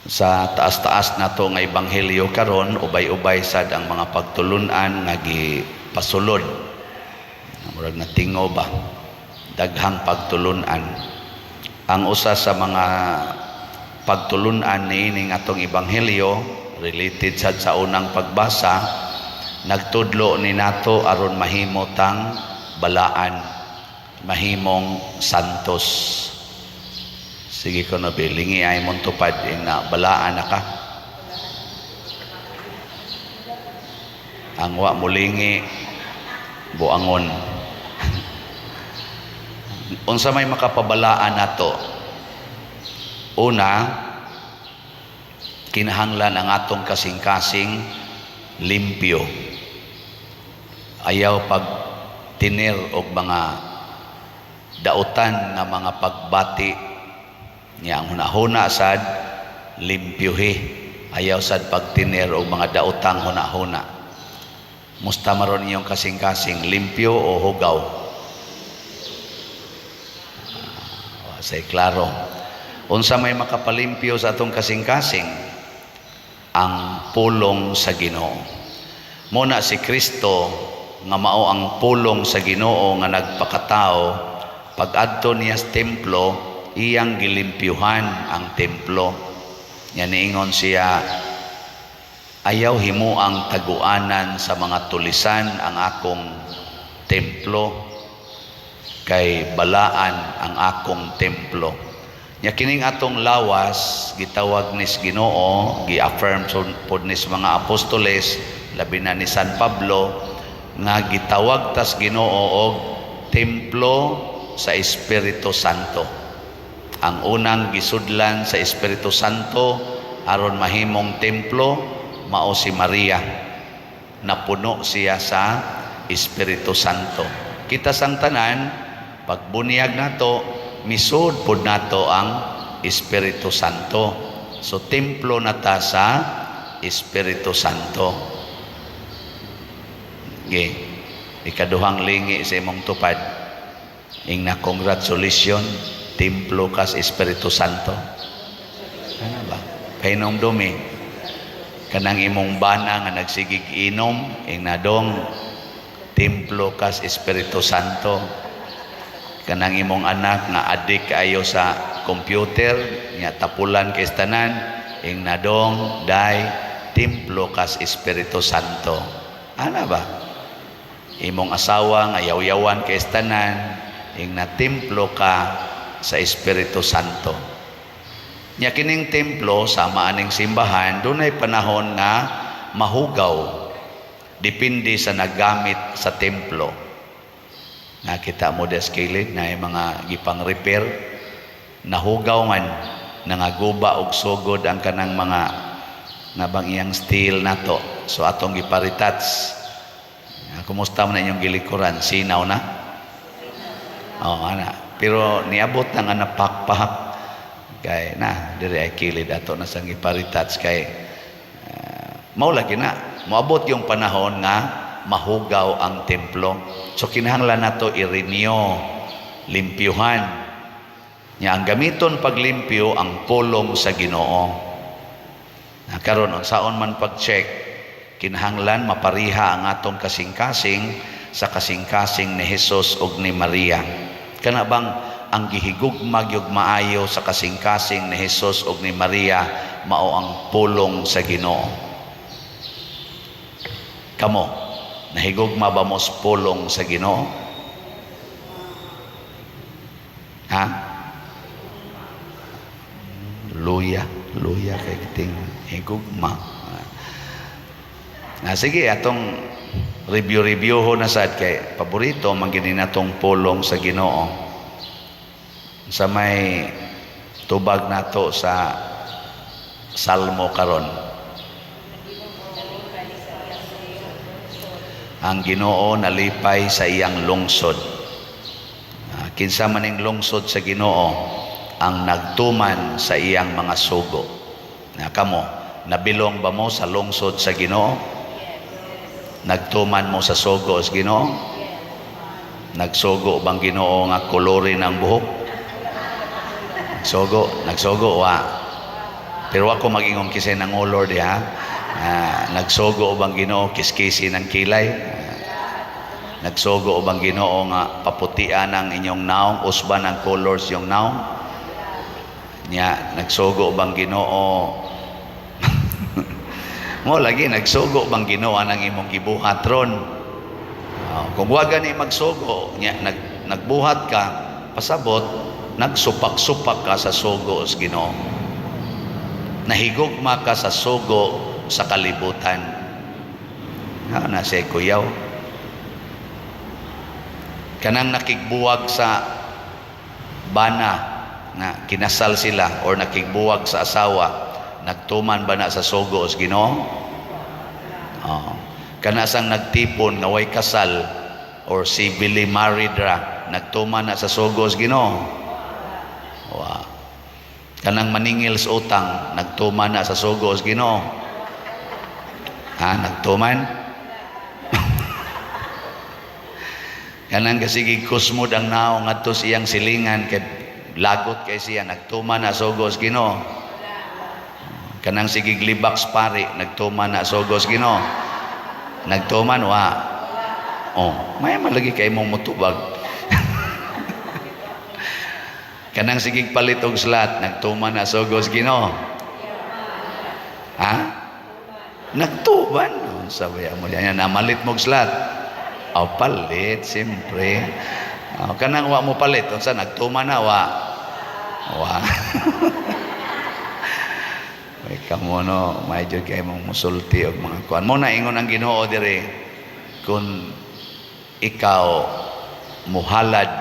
Sa taas-taas nato nga ebanghelyo karon, ubay-ubay sad ang mga pagtulunan nga gipasulod. Murag natingo ba, daghang pagtulunan. Ang usa sa mga pagtulunan niining atong ebanghelyo, related sad sa unang pagbasa, nagtudlo ni nato aron mahimo tang balaan, mahimong santos. Sige ko na bilingi ay mong tupad na balaan na ka. Ang wa mulingi, buangon. Unsa may makapabalaan nato? Una, kinahanglan ang atong kasing-kasing limpyo. Ayaw pag tinir og mga dautan nga mga pagbati niya. Ang hunahuna sad limpyuhi. Ayaw sad pagtinir og mga daotang hunahuna. Musta maron iyong kasing-kasing, limpyo o hugaw? Say klaro. Unsa may makapalimpyo sa atong kasing-kasing? Ang pulong sa Ginoo. Muna si Kristo nga mao ang pulong sa Ginoo nga nagpakatao, pag-adto niya sa templo, iyang gilimpyuhan ang templo. Nya niingon siya, "Ayaw himuang taguanan sa mga tulisan ang akong templo, kay balaan ang akong templo." Nya kining atong lawas, gitawag nis Ginoo, gi-affirm pod nis mga apostoles, labi na ni San Pablo, nga gitawag tas Ginoo og templo sa Espiritu Santo. Ang unang gisudlan sa Espiritu Santo aron mahimong templo mao si Maria. Napuno siya sa Espiritu Santo. Kita sang tanan, pagbunyag nato, misud pod nato ang Espiritu Santo. So templo na ta sa Espiritu Santo. Ge, ikaduhang lingi sa imong tupad. Ingna, "Congratulations, templo kas Espiritu Santo." Ano ba? Pahinomdumi. Kanang imong bana nga nagsigig inom, ingna dong, templo kas Espiritu Santo. Kanang imong anak nga adik kaayo sa computer, nya tapulan kay tanan, ingna dong, day, templo kas Espiritu Santo. Ana ba? Imong asawa nga yaw-yawan kay tanan, ingna, templo ka sa Espiritu Santo. Nya kining templo, sama aning simbahan, dunay panahon nga mahugaw. Depende sa naggamit sa templo. Nakita mo des kilid na yung mga gipang repair, nahugaw man, nangaguba og sugod ang kanang mga nabang iyang steel nato. So atong gipa-retouch. Kumusta man inyong gilikuran? Sinaw na? Oh, ana. Pero niabot na nga napakpahak kay na diri ay kilid ato na sang gipa-retouch kay mao lagi na moabot yung panahon nga mahugaw ang templo. So kinahanglan nato i-renew, limpyuhan. Nya ang gamiton paglimpyo, ang pulong sa Ginoo. Na karon, unsaon man pag-check, kinahanglan mapariha ang atong kasing-kasing sa kasing-kasing ni Jesus ug ni Maria. Kana bang ang gihigugma gyud maayo sa kasing-kasing ni Jesus ug ni Maria mao ang pulong sa Ginoo. Kamo, nahigugma ba mo sa pulong sa Ginoo? Ha? Luya, luya kay kiting higugma. Na sige, atong review-review ho na sad kay paborito man gini natong pulong sa Ginoo. Sa may tubag nato sa Salmo karon. Ang Ginoo nalipay sa iyang lungsod. Kinsa maning lungsod sa Ginoo? Ang nagtuman sa iyang mga sugo. Na kamo, nabilong ba mo sa lungsod sa Ginoo? Nagtuman mo sa sugo sa Ginoo? Nagsugo bang Ginoo nga kolorin ang buhok? Nagsugo, nagsugo wa. Pero ako mag-ingon kisay nangolor diha. Nagsugo bang Ginoo kiskisi ng kilay? Nagsugo bang Ginoo nga paputian ang inyong naong, usban ang colors yung naong? Nya, nagsugo bang Ginoo mo lagi, nagsugo bang Ginoo ang imong gibuhat ron? Oh, kung wa gani magsugo nya nagbuhat ka, pasabot nagsupak-supak ka sa sugo sa Ginoo. Nahigugma ka sa sugo sa kalibutan. Ha, na siya kuyaw. Kanang nakigbuwag sa bana nga kinasal sila or nakigbuwag sa asawa, nagtuman ba na sa sugo sa Ginoo? Oh. Kana sang nagtipon nga way kasal or civilly married ra, nagtuman na sa sugo sa Ginoo? Wa. Kanang maningil sa utang, nagtuman na sa sugo sa Ginoo? Ha, nagtuman? Kanang kasigig kusmod ang naong ngadto sa iyang silingan kay lagot kay siya, nagtuman na sugo sa Ginoo? Kanang sigig libak sa pari, nagtuman na sugo sa Ginoo? Nagtuman wa? Oh, may malagi kay mong mutubag. Kanang sigig palit og slat, nagtuman na sugo sa Ginoo? Ha? Nagtuman. Sabi mo yan, namalit mog slat. Oh, palit, siyempre. Oh, kanang wa mo palit, unsa, nagtuman na wa? Wa. Ay kamo no, may jud kay mong musulti og mga kuan. Mo na ingon ang Ginoo diri, kung ikaw muhalad,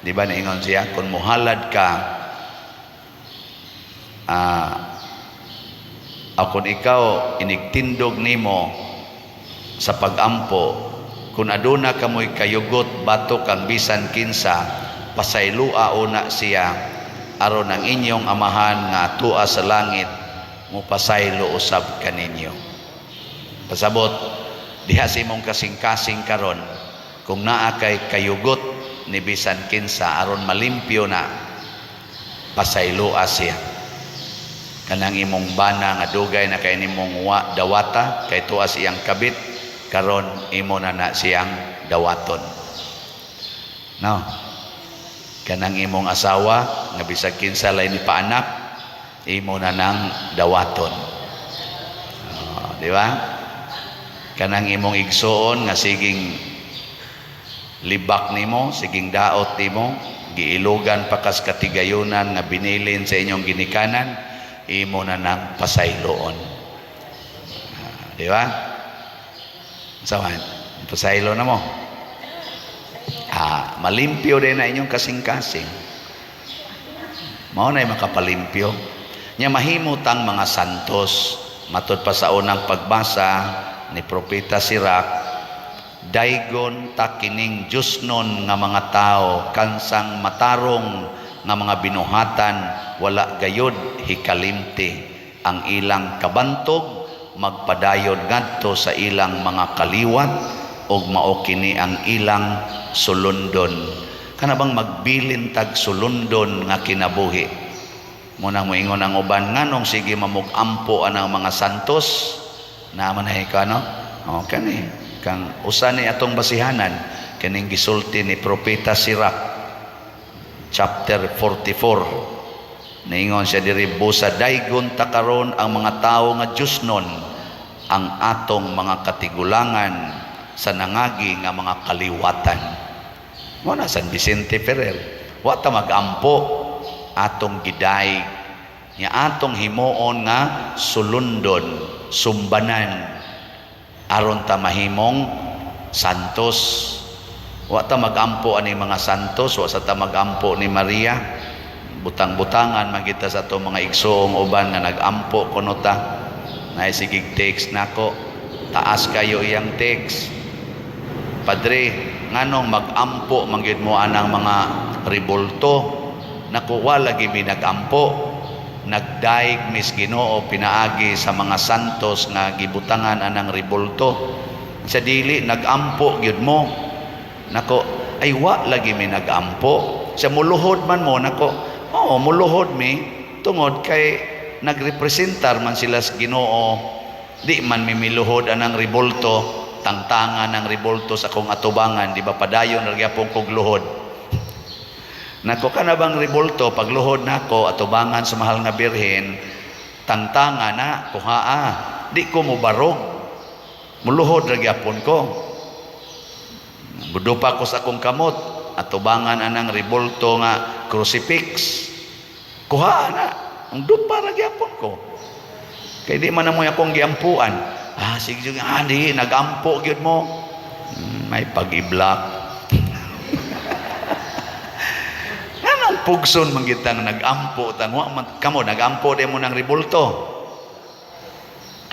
di ba naingon siya, kung muhalad ka, kung ikaw inigtindog nimo sa pagampo, kung aduna kamoy kayugot batok kang bisan kinsa, pasaylua una siya aron ang inyong Amahan nga tua sa langit mopasaylo usab kaninyo. Pasabot diha sa imong kasing-kasing karon, kung naa kay kayugot ni bisan kinsa, aron malimpyo na, pasaylua siya. Kanang imong bana nga dugay na kay nimong wa dawata kay tuas iyang kabit, karon imo na na siyang dawaton. No, kanang imong asawa nga bisag kinsa lay ni paanak, imo na nang dawaton. Oh, di ba? Kanang imong igsuon nga siging libak nimo, siging daot nimo, giilugan pa kas katigayunan nga binilin sa inyong ginikanan, imo na nang pasayloon. Di ba? Sawan, pasaylo na mo. Malimpyo din na inyong kasing-kasing. Mao na makapalimpyo. Nya mahimo tang mga santos, matud pa sa unang pagbasa ni Propeta Sirach, daygon ta kining Diyosnon nga mga tao kansang matarong nga mga binuhatan, wala gayod hikalimti ang ilang kabantog, magpadayon ngadto sa ilang mga kaliwat ug mao kini ang ilang sulundon. Kana bang magbilin tag sulundon nga kinabuhi? Muna moingon ang uban, nganong sige mamug-ampo anang mga santos? Naman na ka no? O kani kang usa ni atong basihanan, kaning gisulti ni Propeta Sirach chapter 44. Niingon siya diri, busa daygon ta karon ang mga tawo nga Diyosnon ang atong mga katigulangan sa nangagi nga mga kaliwatan. Mo na San Vicente Ferrer. Wa ta magampo, atong giday nya atong himuon nga sulundon, sumbanan, aron ta mahimong santos. Wa ta magampo ani mga santos, wa sa ta magampo ni Maria. Butang-butangan man kita sa atong mga igsoong uban nga nagampo kuno ta. Naay sigig text nako, taas kayo iyang text. Padre, nganong magampo man gyud mo anang mga rebulto? Naku, wala lagi mi nagampo. Nagdaig mis Ginoo pinaagi sa mga santos nga gibutangan anang rebulto. Sa dili nagampo gyud mo. Nako, ay wa lagi mi nagampo. Sa muluhod man mo nako. Oo, muluhod mi tungod kay nagrepresentar man sila sa Ginoo. Di man mimiluhod anang rebulto, tangtangan ng rebulto sa akong atubangan, di ba padayon ra gyapon kog luhod. Nako, kana bang rebulto, pagluhod nako atubangan sa Mahal nga Birhen, tangtanga na kuhaa, di ko mobarog, muluhod ra gyapon ko. Mudupa ko sa akong kamot atubangan anang rebulto nga crucifix, kuha na ang dupa ra gyapon ko kay di man na mo akong giampuan. Ah, sige sige, ah, di nagampo gyud mo. May pag-iblak. Anong pugson man gitang nagampo tang wa man kamo nagampo di mo ng rebulto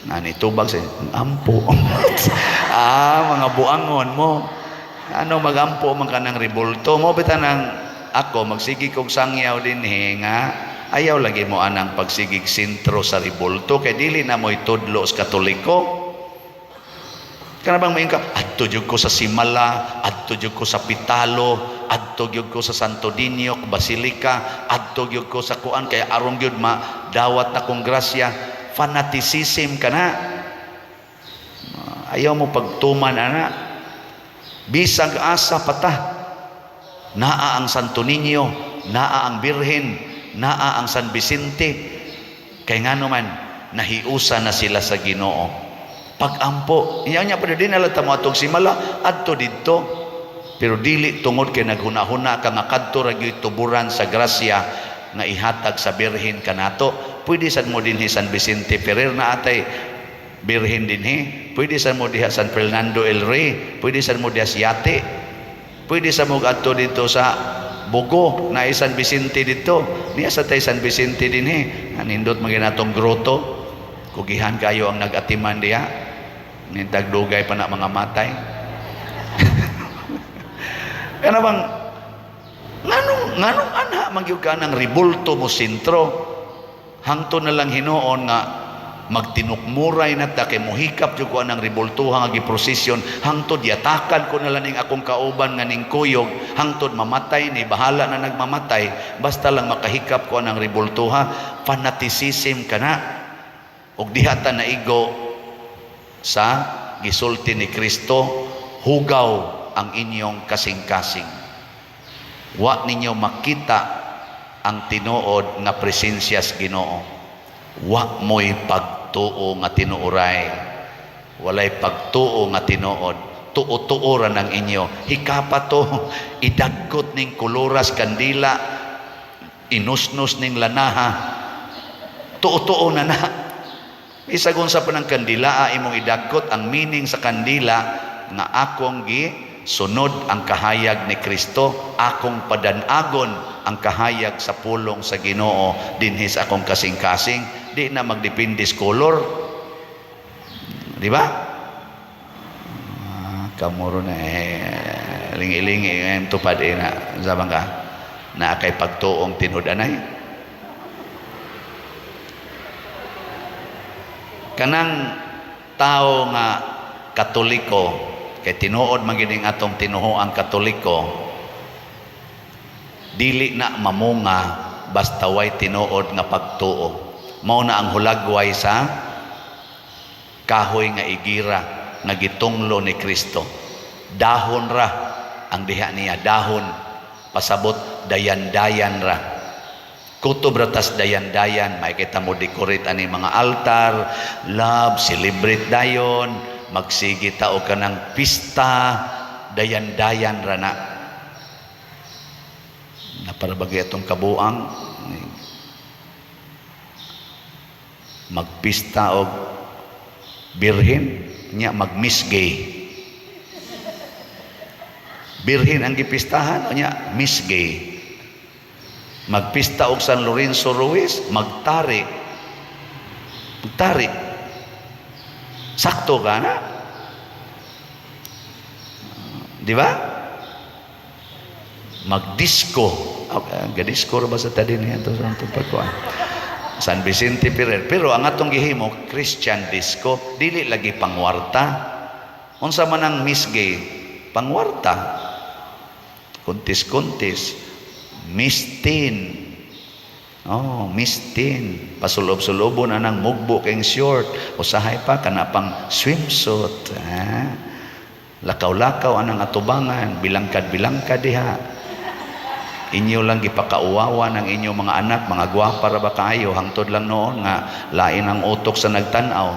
nani tubag sa ampo. Ah, mga buangon mo. Ano, magampo man ka ng rebulto mo bitaw nang ako magsigi kog sangyaw dinhi nga ayaw lagi mo anang pagsigig sentro sa rebulto kay dili na mo'y tudlo sa Katoliko. Kana bang moingon ka, "Adto jud ko sa Simala, adto jud ko sa Pitalo, adto jud ko sa Santo Niño Basilica, adto jud ko sa kuan kay aron gyud madawat na kong grasya." Fanaticism ka na. Ayaw mo pagtuman ana. Bisag asa pata naa ang Santo Niño, naa ang Birhen, naa ang San Vicente, kay ngano man nahiusa na sila sa Ginoo. Pagampo inya nya pa din nala tamo atong Simala, adto didto, pero dili tungod kay naghuna-huna ka nga kadto ra gyud tuburan sa grasya nga ihatag sa Birhen kanato. Pwede sad mo dinhi San Vicente Ferrer, na atay Birhen dinhi. Pwede sad mo diha San Fernando el Rey, pwede sad mo diha Siyate, pwede sa mo adto dito sa Bugo na San Vicente dito. Niya sa tay San Vicente dinhi, nindot man atong grotto. Kugihan kayo ang nag-atiman diha, nintag dugay pa na mga matay. Kana bang nganong anha man gyud ka ng rebulto mo sentro, hangtod na lang hinuon nga magtinukmuray na ta kay mohikap jud ko anang rebultuha nga giprosesyon, hangtod yatakan ko na lang ning akong kauban nga ning kuyog, hangtod mamatay ni, bahala na nagmamatay, basta lang makahikap ko anang rebultuha. Fanaticism kana. Ug diha ta naigo sa gisulti ni Kristo, "Hugaw ang inyong kasing-kasing. Wa ninyo makita ang tinuod nga presensya sa Ginoo. Wa mo'y pagtuo nga tinuoray." Walay pagtuo nga tinuod. Tuo-tuo ra ng inyo. Hikapa to, idagkot ning koloras kandila, inusnos ning lanaha. Tuo-tuo na na. Bisag unsa pa ng kandila imong idagkot, ang meaning sa kandila nga akong gi sunod ang kahayag ni Kristo, akong padanagon ang kahayag sa pulong sa Ginoo dinhi sa akong kasing-kasing, di na magdepende sa color. Di ba? Ah, kamuro na eh, lingi-lingi eh, tupad eh na, sabang ka, na kay pagtuong tinud-anay. Kanang tao nga Katoliko, kay tinuod man gid atong tinuhoang Katoliko, dili na mamunga basta way tinuod nga pagtuo. Mao na ang hulagway sa kahoy nga igira nga gitunglo ni Kristo. Dahon ra ang diha niya, dahon, pasabot dayan-dayan ra. Kutob ra tas dayan-dayan, makikita mo decorate ani mga altar, love, celebrate dayon, magsige ta og kanang pista, dayan-dayan ra na. Naparabagay atong kabuang magpista og birhen nya mag-Miss Gay. Birhen ang gipistahan nya Miss Gay. Magpista og San Lorenzo Ruiz, magtari. Magtari. Sakto ka na. Di ba? Magdisco. Okay, gadisco ra ba sa tadi niya to sa atong pagkuan? San Vicente Ferrer. Pero ang atong gihimo Christian disco, dili lagi pangwarta. Unsa man ang Miss Gay? Pangwarta. Kuntis-kuntis. Miss Teen. Oh, Miss Teen. Pasulob-sulobon anang mugbo kayong short. Usahay pa kana pang swimsuit. Ha? Lakaw-lakaw anang atubangan, bilangkad-bilangkad diha. Inyo lang gipakauwawan ang inyong mga anak, mga gwapa ra ba kaayo, hangtod lang noon nga lain ang utok sa nagtan-aw.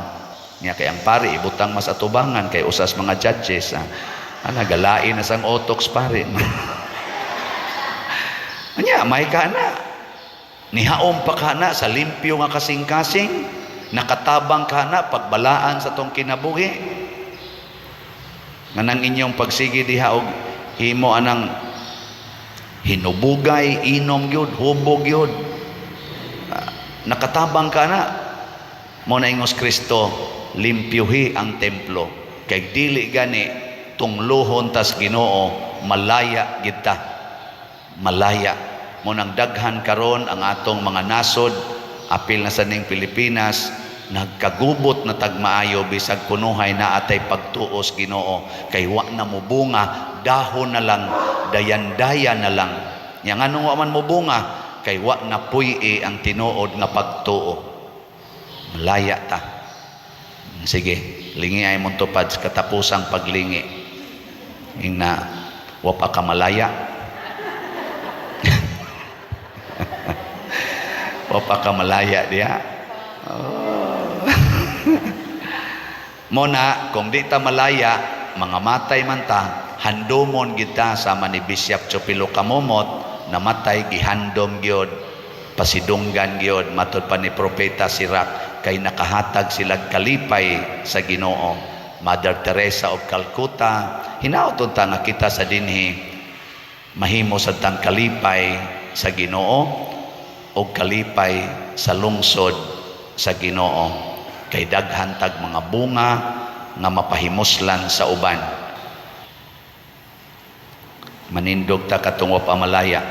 Nya kay ang pari ibutang mas atubangan kay usas mga judges. Ah, ana galain na sang utok sa pari. Anya, may ka na. Nihaom pa ka na sa limpyo nga kasing-kasing, nakatabang ka na pagbalaan sa tong kinabuhi. Nga nang inyong pagsige diha og himo anang hinubugay, inom gyud, hubog gyud. Ah, nakatabang ka na. Mo na ingos Kristo, limpyuhi ang templo. Kay dili gani tungluhon tas Ginoo, malaya kita. Malaya. Mo nang daghan karon ang atong mga nasod, apil na sa ning Pilipinas, nagkagubot na tagmaayo bisag kunuhay na atay pagtuos Ginoo, kay wa na mobunga, dahon na lang, dayan-dayan na lang. Nya nganong wa man mobunga? Kay wa na puy-i ang tinuod nga pagtuo. Malaya ta. Sige, lingi ay mong tupad sa katapusang paglingi. Ingna, wa pa ka malaya. Wa pa ka malaya diha. Oh. Mona, kung di ta malaya, mga matay man ta, handomon kita sama ni Bishop Chupilo Kamomot, namatay gihandom gyud, pasidunggan gyud, matud pa ni Propeta Sirak, kay nakahatag sila kalipay sa Ginoo. Mother Teresa of Calcutta, hinaot unta nga kita sa dinhi mahimo sad tang kalipay sa Ginoo o kalipay sa lungsod sa Ginoo, kay daghan tag mga bunga nga mapahimuslan sa uban. Manindog ta katong wa pa malaya.